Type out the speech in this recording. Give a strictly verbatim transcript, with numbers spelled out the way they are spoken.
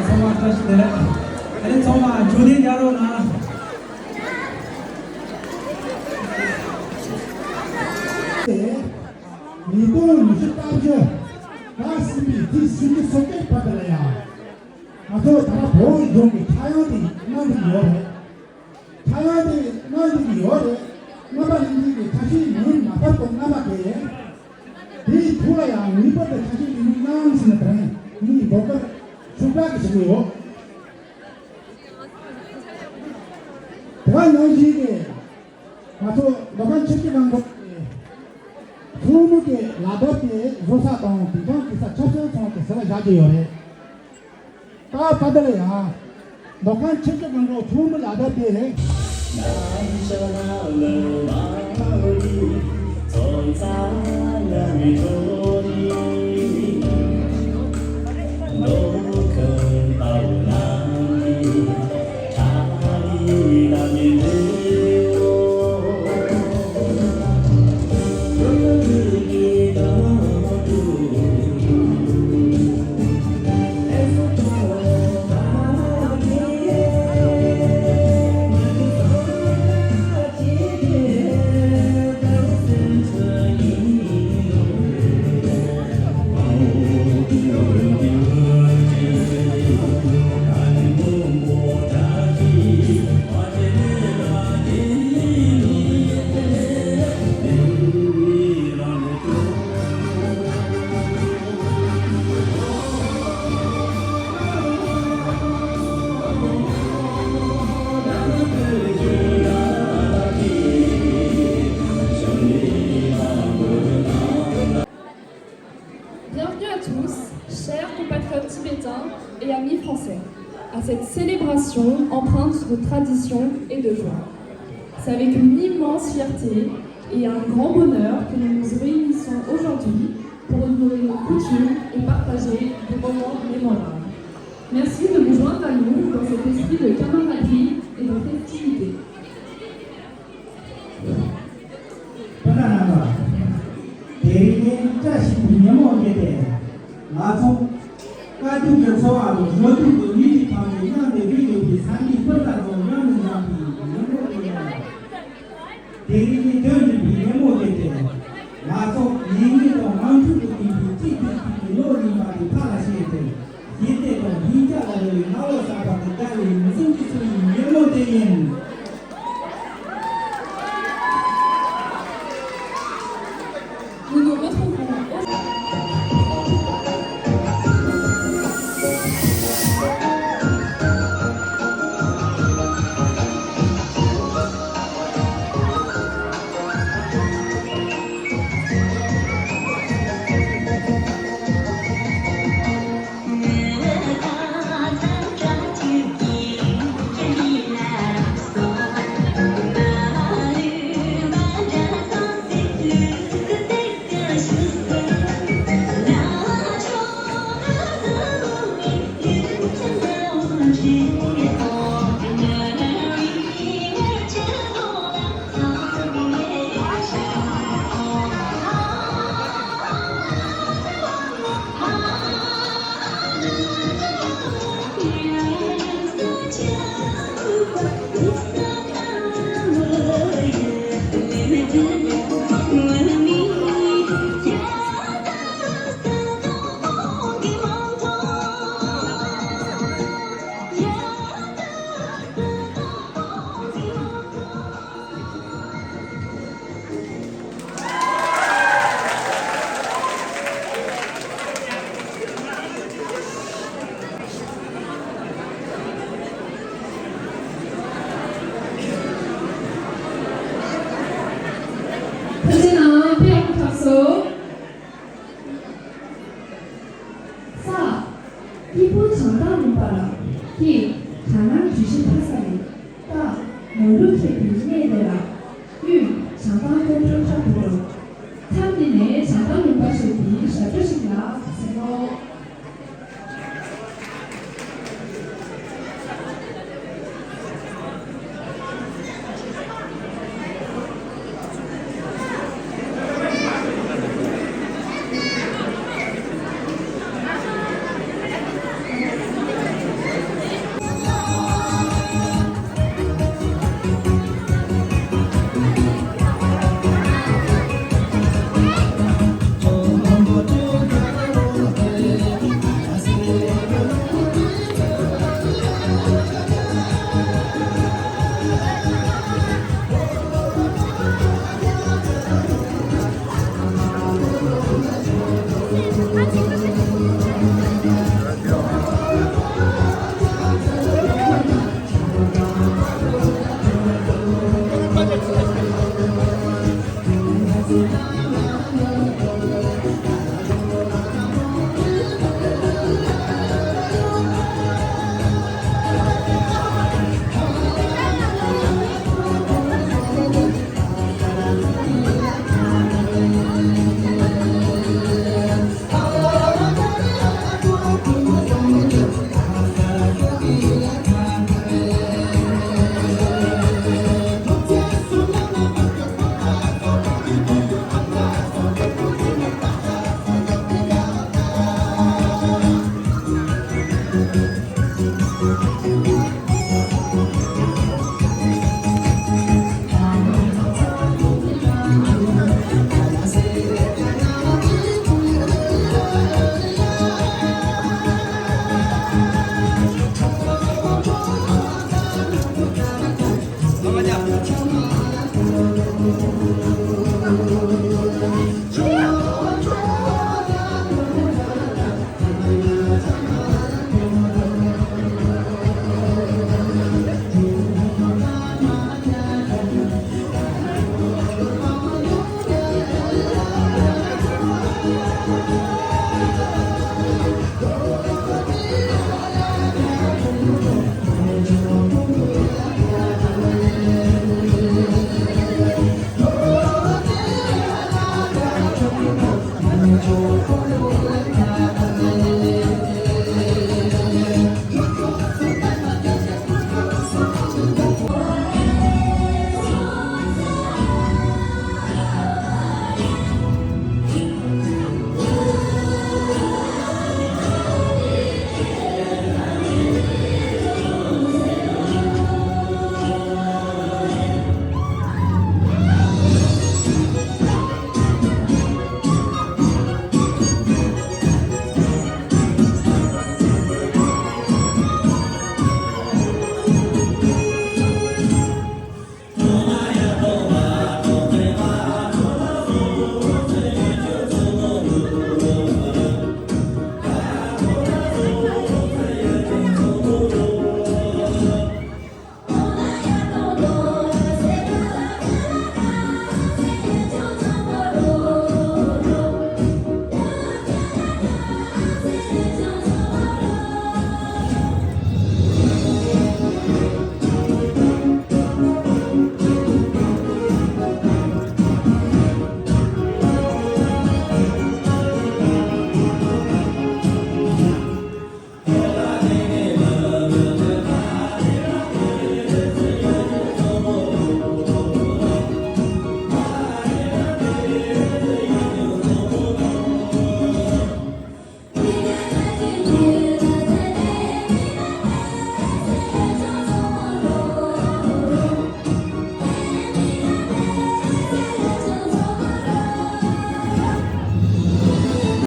ཚང་མ་བཀྲ་ཤིས་བདེ་ལེགས། དེ་ནས་ཚང་མ་མཇུག་སྡུད་རྒྱག་རོགས་གནང་། ཉིས་སྟོང་ཉི་ཤུ་རྩ་བཞི་ཟླ་གསུམ་པའི་ཚེས་སུམ་ཅུ་སོ་བརྒྱད་བར་དུ་ལ་ཡང་། ང་ཚོ་ད་ལྟ་བོད་ཡོངས་ཀྱི་ཕྱྭ་གཡང་དེ་གནང་གི་ཡོད་རེད། ཕྱྭ་གཡང་དེ་གནང་གི་ཡོད་རེད། རྔམ་པ་ལྷན་རྒྱས་ཀྱི་ཆ་ཤས་ཉིན་མ་བར་དུ་རྔམ་པ་དེ། དེའི་ཐོག་ལ་ཡང་ངེས་པར་དུ་ཆ་ཤས་ཉིན་གནང་ཟིན་པ་དང་ངས་འབོད་སྐུལ་ཤུགས་དྲག་གིས་ཞུ་གི་ཡོད། དེ་ག་ནང་བཞིན་གྱི་ང་ཚོ་མདོ་ཁམས་ཆུ་བཞི་སྒང་དྲུག་གི་ཚོགས་མི་གི་ལག་བརྡ་དེ་བཟོ་ས་དང་དེང་སང་གི་ས་ཆབ་སྲིད་ཚོགས་ཀྱི་ཟེར་བ་བཞག་གི་ཡོད་རེད། ད་ད་ལྟ་ལ་ཡང་མདོ་ཁམས་ཆུ་བཞི་སྒང་དྲུག་ཚོགས་མི་ལག་བརྡ་དེ་རེད། Bienvenue à tous, chers compatriotes tibétains et amis français, à cette célébration empreinte de tradition et de joie. C'est avec une immense fierté et un grand bonheur que nous nous réunissons aujourd'hui pour honorer nos coutumes et partager des moments mémorables. Merci de vous joindre à nous dans cet esprit de camaraderie et de festivité. སྤུན་ཟླ་རྣམ་པ། དེ་རིང་བཀྲ་ཤིས་པའི་ཉིན་མོ་ཡིན་ཏེ། ང་ཚོ་ད་ དཀའ་སྡུག་གི་ཚོར་བ་དང་རོ་སྡུག་གི་ལུས་ཀྱི་ཕ་མས་མཉམ་དུ་བསྡད་ཡོད་པའི་ས་གནས་སྤུན་ཟླ་ཚོ་མཉམ་དུ་འཛོམས་པའི་ཉིན་མོ་དེ་ཡིན། དེ་རིང་ནི་དོན་འགྲུབ་པའི་ཉིན་མོ་དེ་སྟེ། ང་ཚོ་ཡིད་གཉིས་དང་ངང་ཚུལ་དུ་ལྡན་པའི་གཅིག་གིས་གཅིག་གི་བློ་རིག་པ་དེ་ཕར་ལ་ཞེས་ཏེ། ཞི་བདེ་དང་ལྷིང་འཇགས་ལ་རོལ་བའི་ངག་ལོ་གསར་པ་དེ་ཟླ་བའི་མི་ཟུང་གིས་བསུ་བའི་ཉིན་མོ་དེ་ཡིན། ཐུགས་རྗེ་གནང་། ཕེབས་ཐུགས་སོ། ས། སྐྱེས་བུ་བྱང་ཐང་ལུང་པ་ལ། སྐྱེས། གྲ་ནང་བརྗོད་གཞི་མཐའ་ས་ལས། རྟ། ནོར་ལུག་ཁྱེར་ཏེ་གནས་དེ་ལ། གཡུས། བྱང་ཐང་སྐོར་བྲོ་ཁྲ་བུ་རུ། མཚམས་འདི་ནས་བྱང་ཐང་ལུང་པ་ཞེས་པའི་ཞབས་བྲོ་ཞིག་ལ་གཟིགས་རོགས།